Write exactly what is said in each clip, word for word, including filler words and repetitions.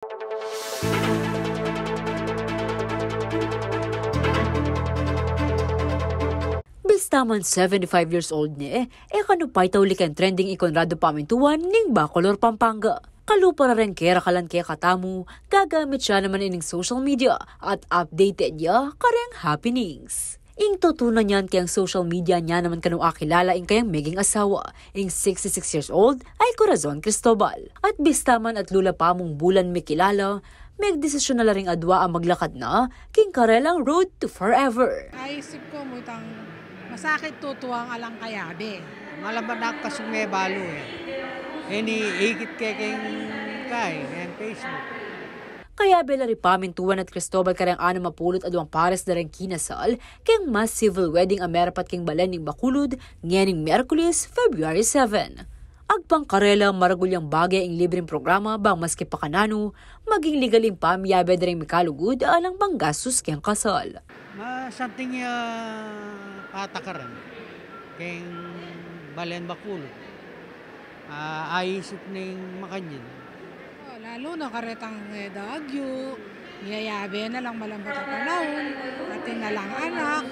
Bista man seventy-five years old ne, e kanu paytauli keng trending i Conrado Pamintuan ning Bacolor, Pampanga. Kalupa ra reng kerakalan kekatamu, gagamit ya naman ining social media at updated ya kareng happenings. Ing tutunan yan keng social media, nya naman kanu akilala ing kayang meging asawa, ing sixty-six years old a i Corazon Cristobal. At bista man atlu la pamung bulan mikilala, megdesisyun na la ring adua a maglakad na king karelang Road to Forever. Aisip ku mu itang masakit tutuang alang kayabe. Malaban na kasing me balu e. Ini ikit ke keng kai, keng Facebook. Kayabe la ri Pamintuan at Cristobal kareng anam a pulu't aduang pares da reng kinasal keng mass civil wedding a merapat keng balen ning Bacolod ngening Miyerkules, February seven. Agpang karela, maragul yang bage ing libreng programa bang maski pakananu, maging legal ing pamiyabe da ring mikalugud alang panggastus keng kasal. Masanting ya patakaran keng balen Bacolod. Ah, aisip ning makanyan. O, lalu na karetang, e, dagyu, miyayabe na lang malambat a panaun, atin na lang anak,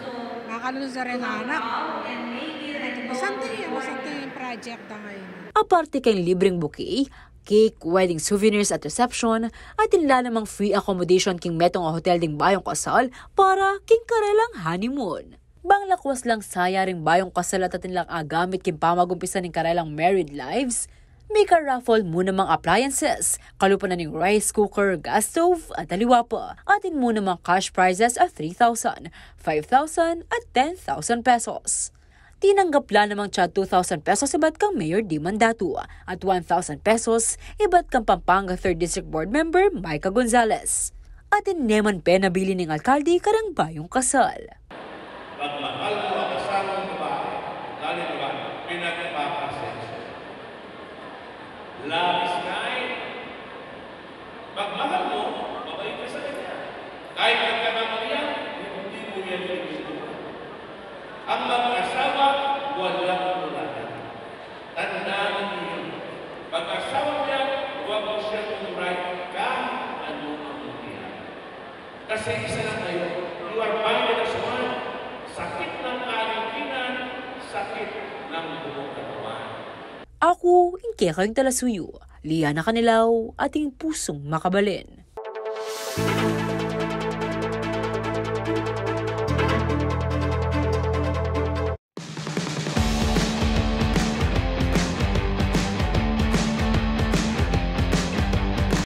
makalunus da reng anak. Atin, masanting ya, masanting yang project da ngeni. Aparte keng libreng bouquet, cake, wedding souvenirs at reception, atin la namang free accommodation king metung a hotel ding bayung kasal para king karelang honeymoon. Bang lakwas lang saya ring bayung kasal at atin lang agamit king pamagumpisan ning karelang married lives, mika-raffle mu namang appliances, kalupa na ning rice cooker, gas stove, at aliwa pa. Atin mu namang cash prizes a three thousand, five thousand, at ten thousand pesos. Tinanggap la namang tsa two thousand pesos ibat kang Mayor Dee Mandatu at one thousand pesos ibat kang Pampanga Third District Board Member Micah Gonzalez. Atin ne man penabilin ning alkalde kareng bayung kasal. Pagmahal mo ang asawang babae, lalo na pinagpapasensya. Love is kind. Pagmahal mo, mabait ka sa kanya. Kahit nagkakamali yan, hindi mo yan inuulit. Ang mag-asawa, walang murahan. Tandaan ninyo, pag-asawa mo yan, huwag mo siyang murahin kahit ano ang mangyari. Kasi isa lang kayo. You are married as one. Sakit ng kaanginan, sakit ng buong katawan. Aku ing kekayung talasuyu, Liana Canilao, ating pusung makabalen.